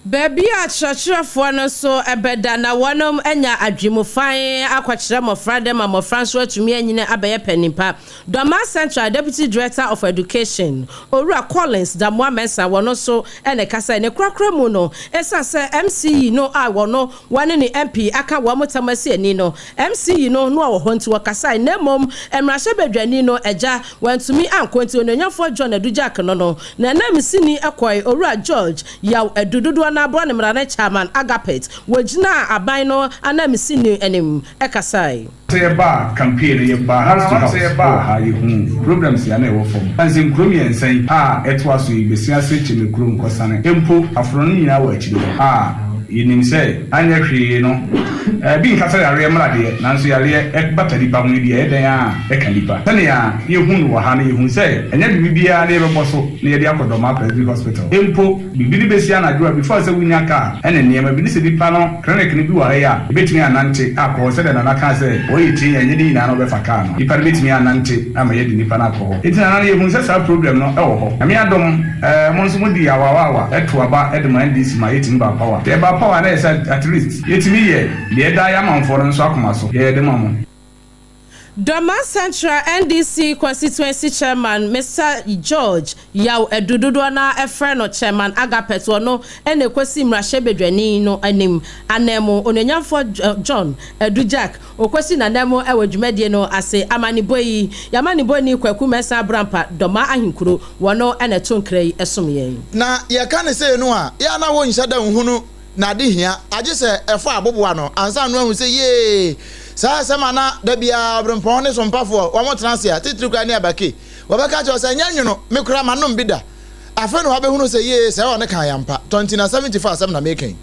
Baabi a akyerɛkyerɛfoɔ no nso bɛda na wɔnom anya adwemu fann akɔkyerɛ mmɔfra dɛ ma mmɔfra nso atumi anyini abɛyɛ panin pa. Dormaa Central Deputy Director of Education, Owura Collins Damoah Mensah wɔno nso na ɛkasae. Ne korakora mu no, ɛsiane sɛ MCE no a wɔno wɔne ne MP aka wɔn tam asi ani no, MCE no no wɔ hɔ nti wɔkasae na mmom mmarahyɛbadwani no agya wantumi ankɔ nti Onuonyamfoɔ John Adu Jack no no n'ananmusini kɔe, Owura George Yaw Adu dodoɔ no ara bɔ ne mmara no Chairman Agapet wɔgyinaa aban no ananmusini anim kasae. Sɛ yɛbaa campaign no yɛbaa house to house wɔ ha yɛhuu problems a na ɛwɔ fam. Ɛne sɛ nkuro mmiɛnsa yi a ɛtoa so yi, Besiase, Kyemekuro, Nkɔsane, mpo Aforɔ no nyinaa wɔ akyire hɔ a yɛnim sɛ anyɛ hwee no bi nka sɛ yareɛ mmra deɛ nanso yareɛ bata nipa ho no deɛ ɛyɛ dɛn ara a ɛka nipa. Sɛnea yɛhu no wɔ ha no yɛhu sɛ ɛnyɛ biribiara na yɛbɛbɔ so na yɛde akɔ Dormaa Presby Hospital mpo. Biribi no bɛsi anadwo a before sɛ wonya car ɛne nneɛma bi ne sɛ nipa no clinic no bi wɔ ha yi a yɛbɛtumi anante akɔ hɔ sɛdeɛ Nana kaa sɛ ɔyɛ train a ɛnyɛ ne nyinaa na ɔbɛfa car no nipa no bɛtumi anante ama yɛde nipa no akɔ hɔ nti Nana no yɛhunu sɛ saa problem no ɛwɔ hɔ Nyame adom ɛɛ mo nso mo dii awawaawa ɛto aba ɛde ma NDC ma yɛtumi baa power sɛ yɛbaa power a na yɛ sɛ at least yɛtumi yɛ deɛ ɛda yɛ amanfoɔ no nso akoma so yɛyɛ de ma mo. Dormaa Central NDC Constituency Chairman Mister George Yaw Adu, dodoɔ no ara frɛ no Chairman Agapet, ɔno na ɛkɔsi mmarahyɛbadwani no anim ananmu. Onuonyamfoɔ John Adu Jack ɔkɔsi n'ananmu wɔ dwumadie no ase. Amanebɔ yi, y'amanebɔni Kwaku Mensah Abrampa, Dormaa Ahenkuro, wɔno na ɛto nkra yi som yɛn. Na yɛka no sei no a, yɛ a na wonhyɛ da nhunu n'ade hia, agye sɛ ɛfɔ aboboa no ansa na wahu sɛ yee, saa asɛm a na da biara ɔberempɔn ne sompafoɔ wɔtena ase a, titiri koraa ne abake, wɔbɛka akyerɛ wo sɛ ɛnyɛ nwono, me koraa manom bi da. Afei na wabɛhunu sɛ yee, sɛɛ ɔne kan ampa. Tɔntina 74 asɛm na meka yi.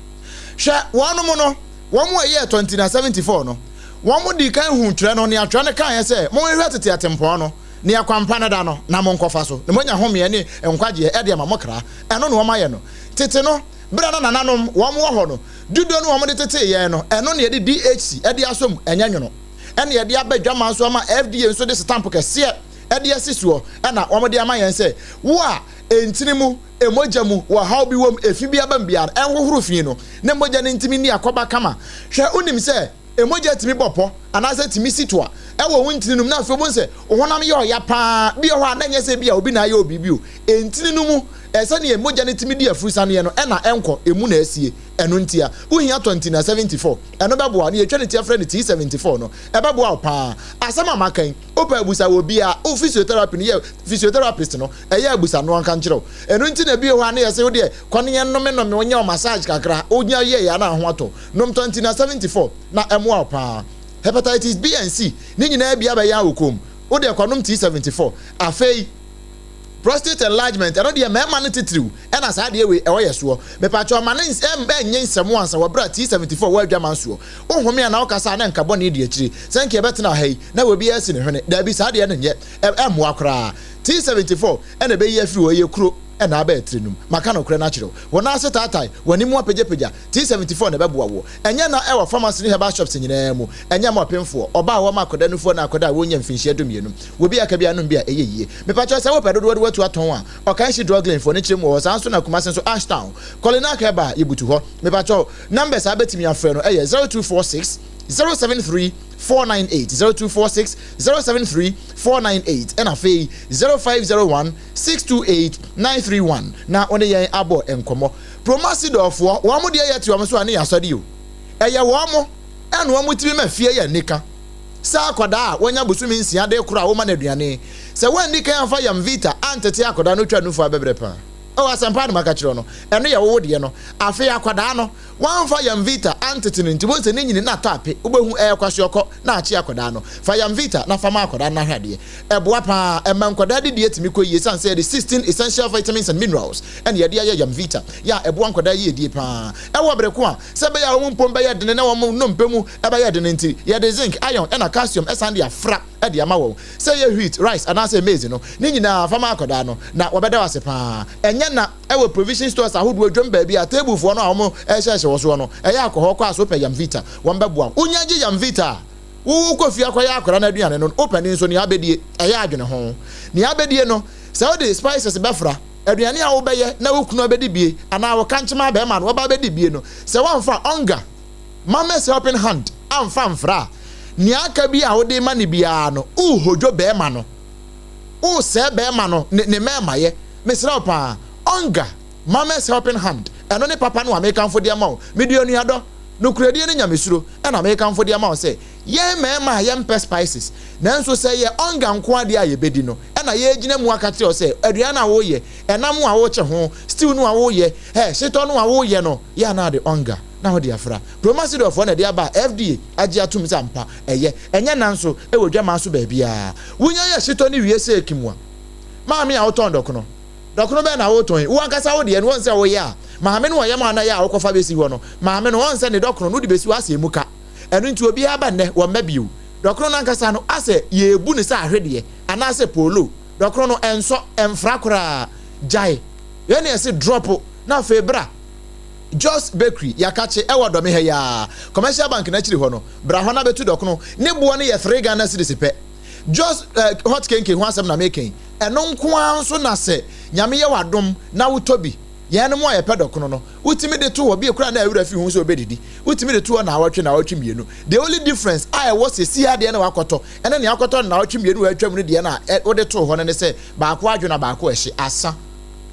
Hwɛ, wɔnom no, wɔn a ɛyɛɛ Tɔntina 74 no, wɔn dii kan huu twerɛ no, nea twerɛ no kaeɛ sɛ, Monhwehwɛ tete atempɔn no, nea kwampa no da no, na monkɔfa so, na moanya homeɛ ne nkwagyeɛ de ama mo kra. Ɛno na wɔayɛ no. Tete no, Berɛ a na nananom wɔn wɔ hɔ no, dudo no wɔn de tetee yɛn no, ɛno na yɛde DHC de asɔ mu, ɛnyɛ nwono. Ɛna yɛde aba adwaman so ama FDA nso de sitampo kɛseɛ de asi soɔ ɛna wɔn de ama yɛn sɛ, wo a ntini mu, mogya mu, ɔhaw bi wɔ mu, efi bi aba mu biara no, ɛnhohoro fi no, na mogya no ntumi nni akɔba kama. Hwɛ, wonim sɛ mogya tumi bɔ pɔ anaasɛ tumi si toa wɔ wo ntini no mu na afei wobɛhu sɛ wo honam yɛ ɔya paa. Bi wɔ hɔ a na ɛnyɛ sɛ ebia obi na ayɛ wo biribi o. Ntini no mu, sɛdeɛ mogya no tumi di afurusaneɛ no na ɛnkɔ, emu na asie. Ɛno ntia, wohia tɔ ntini a 74. Ɛno bɛboa wo. Nea yɛtwa ne ti frɛ no T74 no, ɛbɛboa wo paa. Asɛm a maka yi, wopɛ a bisa wɔ obiara, wo physiotherapy no yɛ, physiotherapist no, ɛyɛ a bisa no ɔnka nkyerɛ wo. Ɛno nti na ebi wɔ hɔ a na yɛse wo deɛ kɔ na yɛnnomenome wo, nyɛ wo massage kakra, wonya yɛeɛ a na wo ho atɔ wo. Nom Tɔntina 74 na ɛmoa wo paa. Hepatitis B and C ne nyinaa bi abɛyɛ wo kɔn mu. Wo deɛ kɔ nom T74. Afei prostate enlargement ɛno deɛ mmarima no titiriw ɛna saa adeɛ wei ɛwɔ yɛ soɔ. Mepakyɛw ma no ɛnyɛ nsɛm ansa wɔ berɛ a T74 wɔ adwaman soɔ. Wo home anaa wo kasa a na nka bɔne di akyire. Sɛ nka yɛbɛtena ha yi na obiara asi ne hwene. Daabi saa adeɛ no nyɛ ɛmmoa koraa. T74 ɛna ɛbɛyi afiri hɔ ɛyɛ kuro ɛna aba atire no mu. Maka nokorɛ no akyerɛ wo. Wo nan ase taatae, w'anim apagyapagya, T74 na ɛbɛboa woɔ. Ɛnyɛ na ɛwɔ pharmacy ne herbal shops nyinaa mu. Ɛnyɛ ma ɔpemfoɔ, ɔbaa a wɔma akwadaa nufoɔ ne akwadaa a wɔnnya mfinhyia dumienu. Wɔ bi a ka bi a nom bi a ɛyɛ yie. Mepakyɛw sɛ wopɛ dodoɔ de watu atɔn a, Ɔkanhyi Drug Lane foɔ no kyerɛ mu wɔ hɔ. Saa nso na Kumasi nso Ash Town, Kolinak Herbal yɛbutu hɔ. Mepakyɛw numbers a wobɛtumi afrɛ no ɛyɛ 0246 073 498, 0246 073 498 ɛna afei 0501 628 931 na wo ne yɛn abɔ nkɔmmɔ. Promasidɔfoɔ, wɔn deɛ yɛte wɔn so a ne yɛ asɔre o. Ɛyɛ wɔn ɛna wɔn tumi ma fie yɛ anika. Sɛ akwadaa a wanya bosome nsia de koro a woma no aduane, sɛ woanni kan amfa Yamvita antete akwadaa no twa nufu a bɛbrɛ paa. Oh, asɛmpa na maka kyerɛ wo no, ɛno yɛ wo deɛ no. Afei akwadaa no, woamfa Yamvita antete no nti, wohu sɛ ne nyini na atɔ ape, wobɛhu ɛyɛ kwashiorkɔ na akye akwadaa no. Fa Yamvita na fa ma akwadaa no na hwɛ adeɛ. Ɛboa paa, ɛma nkwadaa didie tumi kɔ yie ɛsiane sɛ yɛde 16 essential vitamins and minerals na yɛde ayɛ Yamvita yɛ a ɛboa nkwadaa yiedie paa. Ɛwɔ bere ko a, sɛ ɛbɛyɛ a wɔn mpom bɛyɛ dene na wɔn nnompe mu bɛyɛ dene nti, yɛde zinc, iron ɛna calcium san de afra de ama wɔn. Sɛ ɛyɛ wheat, rice anaasɛ maize no, ne nyinaa fa ma akwadaa no na wɔbɛda wo ase paa. Ɛnyɛ na ɛwɔ provision stores ahodoɔ dwam baabi a tablefoɔ no a wɔrehyɛhyɛ wɔ soɔ no, ɛyɛ akɔ hɔ kɔ a so wopɛ Yamvita, wɔbɛboa wo. Wonya gye Yamvita a, Wokɔ fie akɔyɛ akwadaa no aduane no, wo panin nso, nea abɛdie, ɛyɛ adwene ho. Nea abɛdie no, sɛ wode spices bɛfra. Aduane a wobɛyɛ na wo kunu abɛdi bie anaa wo kankyema bɛrima no wɔba abɛdi bie no, sɛ woamfa Onga Mama's Helping Hand amfa amfra a, nea aka bi a wode ma no biara no, worehodwo bɛrima no. Woresɛe bɛrima no ne ne mmarima Mesrɛ wo paa, Onga Mama's Helping Hand, ɛno ne papa no a mekamfo de ama wo. Mede onuadɔ, nokorɛdie ne nyamesuro na mekamfo de ama wo sɛ, yɛn mmarima a yɛmpɛ spices, nanso sɛ ɛyɛ Onga nko ara deɛ a yɛbɛdi no, ɛna yɛregyina mu aka kyerɛ wo sɛ, aduane a woreyɛ, ɛnam a worekye ho, stew no a woreyɛ, hɛ, hyetɔ no a woreyɛ no, yɛ a na ade Onga na wode afra. Promasidorfoɔ na ɛde aba a FDA agye atom sɛ ampa ɛyɛ. Ɛnyɛ nna nso, ɛwɔ dwaman so baabiara. Wonya yɛ hyetɔ no wie sɛ ekim a, maame a wotɔn dɔkono, dɔkono bɛn na wotɔn yi? Wo ankasa wo deɛ no, wɔn sɛ woyɛ a, maame no ɔyɛ ma na yɛ a wokɔfa bɛsi hɔ no, maame no wɔn sɛ ne dɔkono no wode bɛsi hɔ asɛ emu ka. Ɛno nti obiara ba nnɛ, wɔmma bio. Dɔkono no ankasa no, asɛ yɛrebu no sɛ ahwedeɛ anaasɛ polo. Dɔkono no, ɛnsɔ, ɛmfra koraa. Gyae. Yɛn na yɛse drop na afei bra. Jos Bakery, Yakakye, ɛwɔ Dɔme ha yi ara, Commercial Bank no akyiri hɔ no, bra hɔ na bɛtu dɔkono. Ne boɔ no yɛ three Ghana cedis pɛ. Jos eh, hot kenke ho asɛm na meka yi. Ɛno nko ara nso na sɛ Nyame yɛ w'adom na wotɔ bi, yɛnom a yɛpɛ dɔkono no, wotumi de to hɔ, bi koraa na awura fi ho sɛ obɛdidi, wotumi de to hɔ naawɔtwe, naawɔtwe mmienu. The only difference a ɛwɔ sɛsi adeɛ na wakɔtɔ ɛne nea akɔtɔ no naawɔtwe mmienu a atwam no deɛ no a wode too hɔ no ne sɛ baako adwo na baako ɛhye, asa.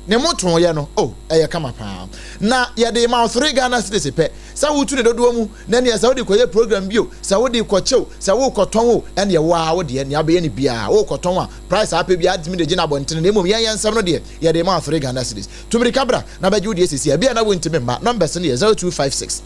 Ne mo toeɛ no, oh, ɛyɛ kama paa. Na yɛde ma wo three Ghana cedis pɛ. Sɛ wotu ne dodoɔ mu, na neɛ sɛ wode kɔyɛ program bi o, sɛ wode kɔkyɛ o, sɛ worekɔtɔn o, ɛneɛ wo ara wo deɛ, nea wobɛyɛ no biara, worekɔtɔn a, price a wopɛ biara wotumi de gye no abɔntene, na mmom yɛn yɛn nsɛm no deɛ, yɛde ma wo three Ghana cedis. Tu mmirika bra na bɛgye wo deɛ seesei. Ebia na wontumi mma, numbers no yɛ 0256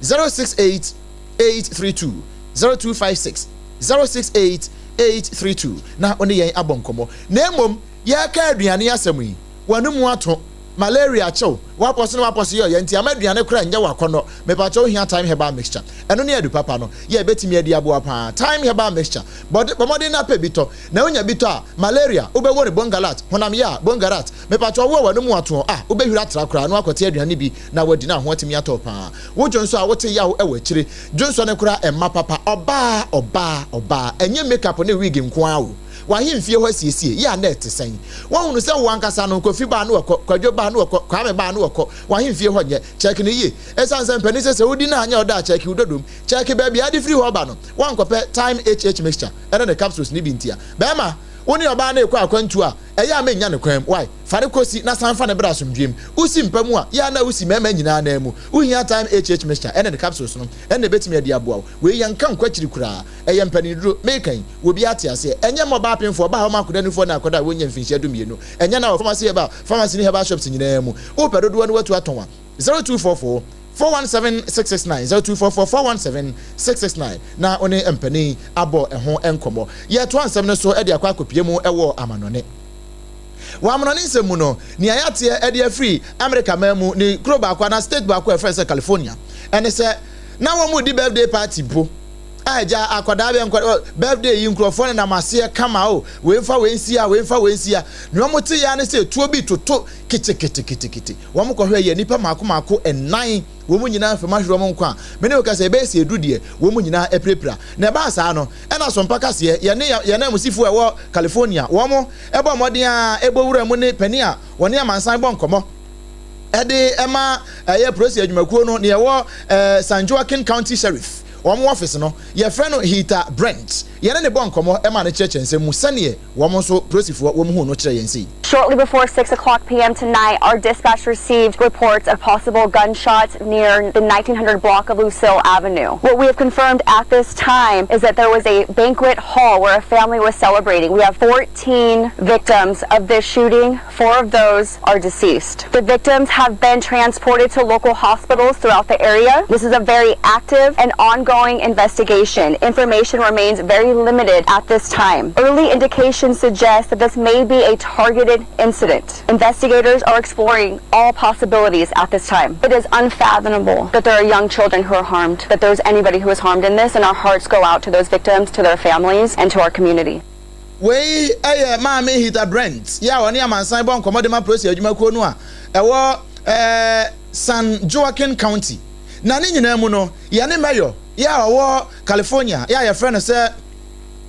068 832, 0256 068 832, na wo ne yɛn abɔ nkɔmmɔ. Na mmom, Yɛreka aduane asɛm yi, w'anomu ato, malaria akye wo, w'apɔso ne w'apɔso yɛ ɔya nti ama aduane koraa nyɛ wo akɔnnɔ. Mepakyɛ wo hia Thyme Herbal Mixture. Ɛno ne adu papa no. Yɛ ɛbɛtumi adi aboa paa. Thyme Herbal Mixture. Bɔ bɔ mmɔden na pɛ bi tɔ. Na wonya bi tɔ a, malaria, wobɛwɔ no bongalat, honam yɛ a, bongarat. Mepakyɛ wo a w'anomu ato a, wobɛhwiri atra koraa na woakɔte aduane no bi na woadi na ho atumi atɔ wo paa. Wo dwonsɔ a wote yaw wɔ akyire. Dwonsɔ no koraa ɛmma papa. Ɔbaa, ɔbaa, ɔbaa. Ɛnyɛ makeup ne wig nko ara o. W'ahemfie hɔ asiesie yɛ a na ɛte sɛn? Woahunu sɛ wo ankasa no, Kofi ba a na ɔkɔ, Kwadwo ba a na ɔkɔ, Kwame ba a na ɔkɔ, w'ahemfie hɔ nyɛ. Kyɛke no yie. Esiane sɛ mpanin sɛ sɛ wodi no a anyɛ ɔdɔ a, kyɛke wo dodom. Kyɛke baabi a ade firi hɔ ba no. Woankɔpɛ Thyme HH Mixture ne ne capsules no bi ntia. Barima, wo ne ɔbaa no rekɔ akwantuo a, ɛyɛ a mennya no kwan mu. Wai, fa no kɔsi na san fa no bra asomdwoeɛ mu. Wosi mpa mu a, yɛ a na wosi mmarima nyinaa nan mu. Wohia Thyme HH Mixture ne ne capsules no na ɛbɛtumi adi aboa wo. Wei yɛnka nkɔ akyiri koraa. Ɛyɛ mpaniniduro. Meka yi, obiara te aseɛ. Ɛnyɛ mma ɔbaa apemfoɔ, ɔbaa a ɔma akɔdanufoɔ ne akɔda a wɔnnya mfinhyia dumienu. Ɛnyɛ na wɔ pharmacy herbal, pharmacy ne herbal shops nyinaa mu. Wopɛ dodoɔ no woatu atɔn a, 0244 417 669, 0244 417 669 na wo ne mpanin abɔ ɛho nkɔmmɔ. Yɛretoa nsɛm no so de akɔ akɔpue mu wɔ amanɔne. Wɔ amanɔne nsɛm mu no, nea yɛateɛ de afiri Amerika man mu ne kuro baako anaa state baako a yɛfrɛ no sɛ California ɛne sɛ na wɔredi birthday party mpo. Ah agya akwadaa bɛ nkwa birthday yi nkurɔfoɔ nenam aseɛ kama o wei nfa wei nsi ha wei nfa wei nsi ha nea wɔn te ya ne sɛ etuo bi toto keteketekete wɔn kɔhwɛ yɛ nipa mako mako nnan wɔn nyinaa fam ahwere wɔn nkwa me ne wo kasa ɛbɛyɛ sɛ edu deɛ wɔn nyinaa apirapira na ɛbaa saa no ɛna asompa kaseɛ yɛne yɛn ananmusifoɔ a ɛwɔ California wɔn ɛbɔ mmɔden a ɛbɔ wura mu ne panin a wɔne amansan bɔ nkɔmmɔ ɛde ɛma ɛyɛ polisi adwumakuo no nea ɛwɔ ɛɛ San Joaquin County Sheriff Wɔn ɔfese no, yɛfrɛ no Heather Brent. Yɛne no bɔɔ nkɔmmɔ maa no kyerɛkyerɛɛ nsɛm mu sɛdeɛ wɔn nso polisifoɔ wɔn huu no kyerɛɛ yɛn sei. Shortly before 6 o'clock p.m. tonight, our dispatch received reports of possible gunshots near the 1900 block of Lucille Avenue. What we have confirmed at this time is that there was a banquet hall where a family was celebrating. We have 14 victims of this shooting. Four of those are deceased. The victims have been transported to local hospitals throughout the area. This is a very active and ongoing investigation. Information remains very limited at this time. Early indications suggest that this may be a targeted incident. Investigators are exploring all possibilities at this time. It is unfathomable that there are young children who are harmed, that there's anybody who is harmed in this, and our hearts go out to those victims, to their families, and to our community. Wei yɛ Maame Heather Brent yi a ɔne amansan bɔ nkɔmmɔ de ma Polisi Adwumakuo no a ɛwɔ San Joaquin County. Na ne nyinaa mu no, yɛne Mayor yi a ɔwɔ California yi a yɛfrɛ no sɛ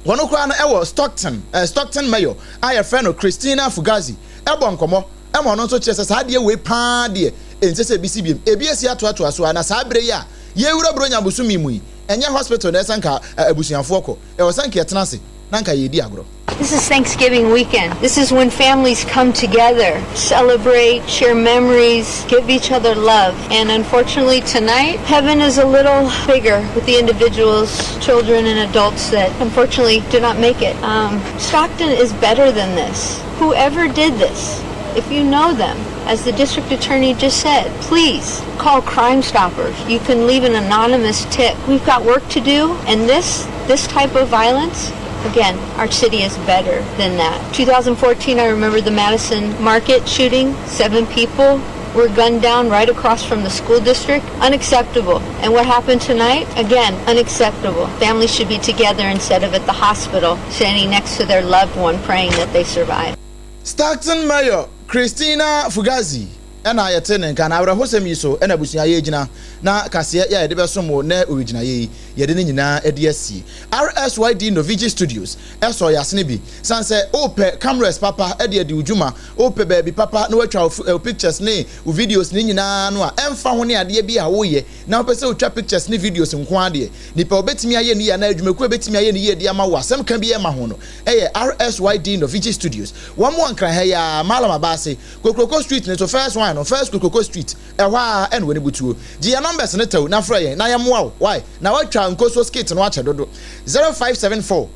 ɔno koraa no wɔ Stockton, Stockton Mayor a yɛfrɛ no Christina Fugazi bɔ nkɔmmɔ. ma ɔno nso kyerɛ sɛ saa adeɛ wei paa deɛ ɛnsɛ sɛ ebi si biom. Ebi asi atoatoa so a na saa berɛ yi a yɛrewura Buronya bosome mu yi, ɛnyɛ hospital na ɛsɛ nka abusuafoɔ kɔ, ɛwɔ sɛ nka yɛtena ase na nka yɛredi agorɔ. This is Thanksgiving weekend. This is when families come together, celebrate, share memories, give each other love. And unfortunately tonight, heaven is a little bigger with the individuals, children and adults that unfortunately do not make it. Um, Stockton is better than this. Whoever did this, if you know them, as the district attorney just said, please call Crime Stoppers. You can leave an anonymous tip. We've got work to do, and this this type of violence Again, our city is better than that. 2014, I remember the Madison Market shooting. Seven people were gunned down right across from the school district. Unacceptable. And what happened tonight? Again, unacceptable. Families should be together instead of at the hospital, standing next to their loved one praying that they survive. Stockton Mayor Christina Fugazi na yɛte ne nka, na awerɛhosɛm yi so na abusua yi gyina, na kaseɛ yɛ a yɛde bɛsom wo nnɛ owigyinaeɛ yi, yɛde ne nyinaa de asie. RSYD Novigi Studios sɔɔ yɛn asene bi, sane sɛ wopɛ cameras papa de adi wo dwuma, wopɛ baabi papa na woatwa wo pictures ne wo videos ne nyinaa no a, ɛmfa ho ne adeɛ bi a woyɛ na wopɛ sɛ wotwa pictures ne videos nko ara deɛ, nipa a ɔbɛtumi ayɛ no yie anaa adwumakuo a ɛbɛtumi ayɛ no yie de ama wo asɛm ka bi ɛma ho no yɛ RSYD Novigi Studios. Wɔn wɔ Nkran ha yi ara, Mallam Abaase, Kokroko Street no so, first one no, First Kokroko Street, ɛhɔ ara ɛna w'ani butuo. Gye yɛn numbers no tɛw na frɛ yɛn na yɛmmoa wo, wai, na woatwa nkosuo skit no akyɛ dodo. 0574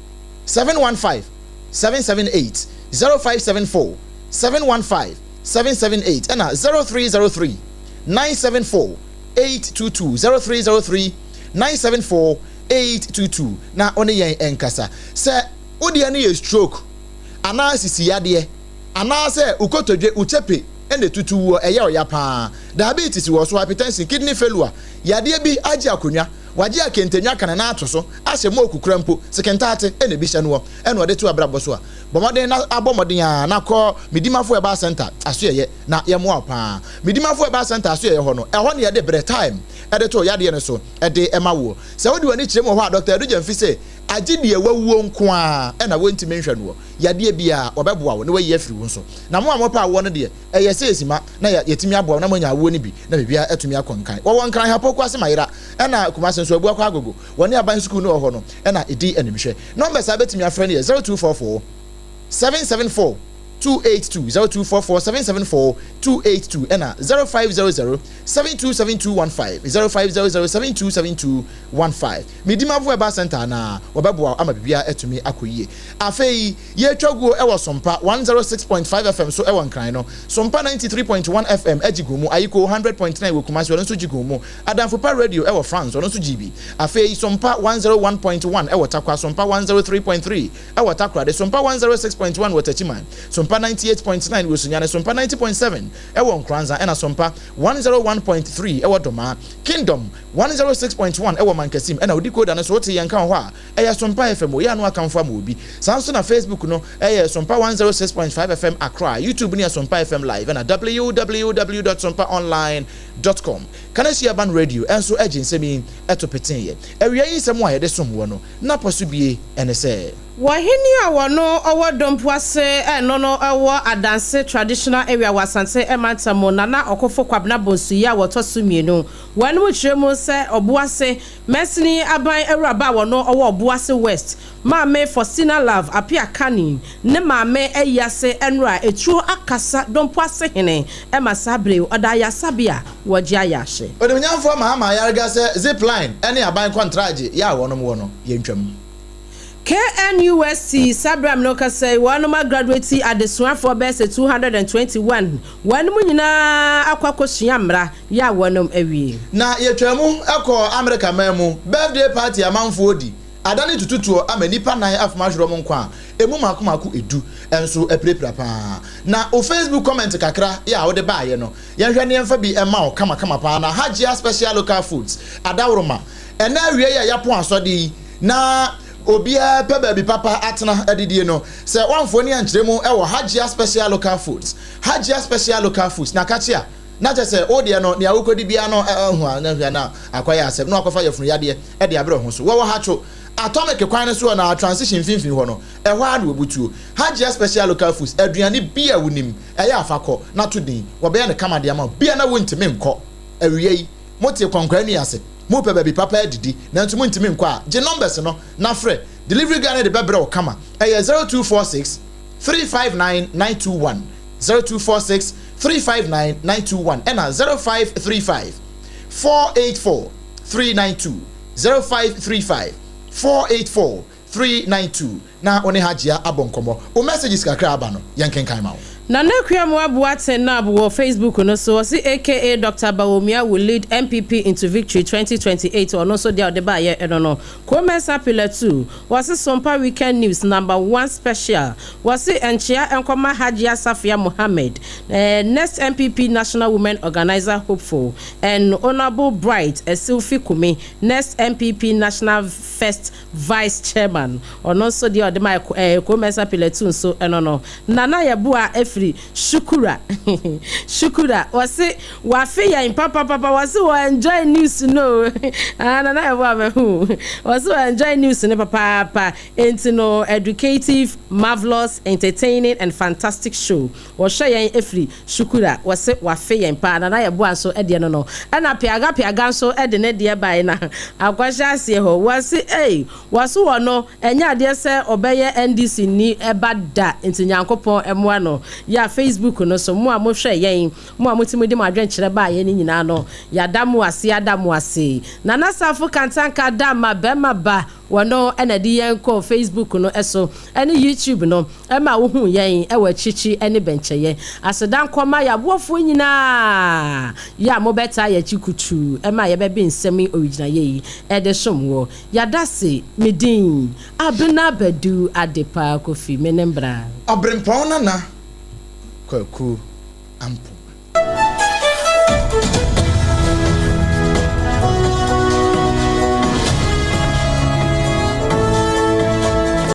715 778, 0574 715 778 ɛna 0303 974 822, 0303 974 822 na wo ne yɛn nkasa. Sɛ wo deɛ no yɛ stroke anaa sisi yadeɛ anaasɛ wo kotodwe, wo kyepe na ɛtutu woɔ, ɛyɛ ɔya paa, diabetes wɔ so, hypertension, kidney failure, yadeɛ bi agye akonnwa, wagye akentannwa aka ne nan ato so, ahyɛ mu okukura mpo, sekentaate na ebi hyɛ noɔ na ɔde to abrabɔ so a, bɔ mmɔden na abɔ mmɔden ara na kɔ Medimafo Herbal Centre asoɛeɛ na yɛmmoa wo paa. Medimafo Herbal Centre asoɛeɛ hɔ no, ɛhɔ na yɛde berɛ, time, de to yadeɛ no so de ma woɔ. Sɛ wode w'ani kyerɛ mu wɔ hɔ a, Dɔkta Adu Gyamfi se, agye deɛ wawuo nko ara na wɔntumi nhwɛ noɔ. Yadeɛ biara, wɔbɛboa wo na wɔayi afiri wo so. Na mo a mopɛ awoɔ no deɛ, ɛyɛ sɛ yɛsi ma na yɛatumi aboa wo na moanya awoɔ no bi na biribiara atumi akɔ nkan. Wɔwɔ Nkran ha, Pokuase Mayera, ɛna Kumase nso, Abuakwa Agogo. Wɔne aban sukuu no wɔ hɔ no na ɛdi animhwɛ. Numbers a wobɛtumi afrɛ no yɛ 0244 774 282, 0244 774 282 ɛna 0500 727215, 0500 727215. Medimafo Herbal Centre anaa wɔbɛboa wo ama biribiara atumi akɔ yie. Afei yɛretwa guo wɔ Sompa 106.5 FM so wɔ Nkran no, Sompa 93.1 FM gye gu mu, Ayiko 100.9 wɔ Kumasi ɔno nso gye gu mu, Adamfo Pa Radio wɔ France ɔno nso gyee bi. Afei Sompa 101.1 wɔ Tarkwa, Sompa 103.3 wɔ Takoradi, Sompa 106.1 wɔ Techiman, Sompa 98.9 wɔ Sunyani, Sompa 90.7 wɔ Nkoranza ɛna Sompa 101.3 wɔ Domaa. Kingdom 106.1 wɔ Mankasim ɛna Odikoda no so wote yɛn nka wɔ hɔ a ɛyɛ Sompa FM o, yɛ ano akamfo ama obi. Saa nso na Facebook no yɛ Sompa 106.5 FM Accra, YouTube no yɛ Sompa FM Live ɛna www dot sompaonline dot com. Kaneshie Urban Radio nso gye nsɛm yi to peteeɛ. Awia yi nsɛm a yɛde som woɔ no, n'apɔ so bie ne sɛ. Wɔ hene a wɔno ɔwɔ Dompoase ɛno no wɔ Adanse Traditional Area wɔ Asante Mantam mu, Nana Ɔkofo Kwabena Bonsu yi a wɔtɔ so mmienu. Wɔnom kyerɛ mu sɛ Ɔboase Mansini aban awuraba a wɔno ɔwɔ Ɔboase West, Maame Faustina Love Appiah Kani ne maame ayi ase ɛnora eturo akasa Dompoase hene ɛma saa bere yi ɔda ayasabea a wɔgye ayahye. Onimnyamfoɔ Mahama Ayariga sɛ Zipline ne aban kɔntragye yɛ a wɔnom wɔ no yɛntwam. KNUST, saa berɛ a mene wo kasa yi, wɔnom agraduati adesuafoɔ bɛyɛ sɛ 221, wɔnom nyinaa akɔ akɔsua mmara yɛ a wɔnom awie. Na yɛtwaa mu kɔɔ Amerika man mu, birthday party amanfoɔ di, adane tututuo ama nnipa nan afom ahwere wɔn nkwa a ɛmu mmaako mmaako du nso apirapira paa. Na wo Facebook comment kakra yɛ a wode baeɛ no, yɛnhwɛ na yɛmfa bi mma wo kamakama paa. Na Hajia Special Local Foods, Adaworoma, ɛnnɛ awia yi a yɛapɔn asɔde yi na obiara pɛ baabi papa atena adidie no, sɛ woamfa w'ani ankyerɛ mu wɔ Hajia Special Local Foods, Hajia Special Local Foods, na kakye a, na kyerɛ sɛ wo deɛ no, nea wokɔdi biara no, ahu a, na hwɛ na akɔyɛ asɛm, na wakɔfa yafunu yadeɛ de abrɛ wo ho so. Wɔwɔ Hatcho. Atomic kwan no so wɔ na transition mfimfini hɔ no, ɛhɔ ara na wɔbutuo. Hajia Special Local Foods, aduane bi a wonim, ɛyɛ afakɔ na to din, wɔbɛyɛ no kama de ama wo. Bia na wontumi nkɔ awia yi, mote Kɔnkɔa nnua ase, mopɛ baabi papa adidi, nanso montumi nkɔ a, gye numbers no na frɛ. Delivery guy no de bɛbrɛ wo kama. Ɛyɛ 0246 359 921, 0246 359 921, ɛna 0535 484 392, 0535 484 392, na wo ne Hajia abɔ nkɔmmɔ. Wo messages kakra aba no, yɛnkenkan ma wo. Nana Akuamoah Boateng Nab wɔ Facebook no so, ɔse aka Doctor Bawumia will lead NPP into victory 2028. Ɔno nso deɛ ɔde baayɛ ɛno no. Komesa Pillar 2, wɔse Sompa Weekend News number one special. Wɔse nkyea nkɔma Hajia Safia Mohammed, next NPP National Women Organizer hopeful, and Honourable Bright Essilfi Kumi, next NPP National First Vice Chairman. Ɔno nso deɛ ɔde ma Komesa Pillar 2 nso ɛno no. Nana Yɛboa efiri Shukura Shukura, wɔse wafe yɛn papapapa. Wɔse wɔ enjoy news no. Ah, Nana Yɛboa mɛhu, wɔse wɔ enjoy news no papaapa. Enti no, educative, marvelous, entertaining and fantastic show. Wɔhwɛ yɛn efiri Shukura. Wɔse wafe yɛn paa. Nana Yɛboa nso ɛdeɛ no, ɛna Piaga Piaga nso ɛde ne deɛ bae na akɔhyɛ aseɛ hɔ. Wɔse ei, wɔso wɔ no ɛnyɛ adeɛ sɛ ɔbɛyɛ NDC ni ɛba da, nti Nyankopɔn ɛmoa no. Yɛ a Facebook no so, mo a mohwɛ yɛn, mo a motumi de mo adwenkyerɛ baa yɛn nyinaa no, yɛada mo ase, yɛada mo ase. Nana Safo Kantanka da ma bɛrima ba wɔno ɛna de yɛn kɔ Facebook no ɛso ɛne YouTube no, ɛma wohu yɛn ɛwɔ akyikyi ɛne bɛnkyɛyɛ. Aseda nkɔma yɛaboafoɔ nyinaa yɛ a mobɛtaa yɛakyi kutuu ɛma yɛbɛbe nsɛm yi origyina yɛ yi ɛde som wɔ. Yɛada se. Me din Abena Badu Adepa Kofi, me ne mbra. Ɔberempɔn Nana Kwaku Ampoma.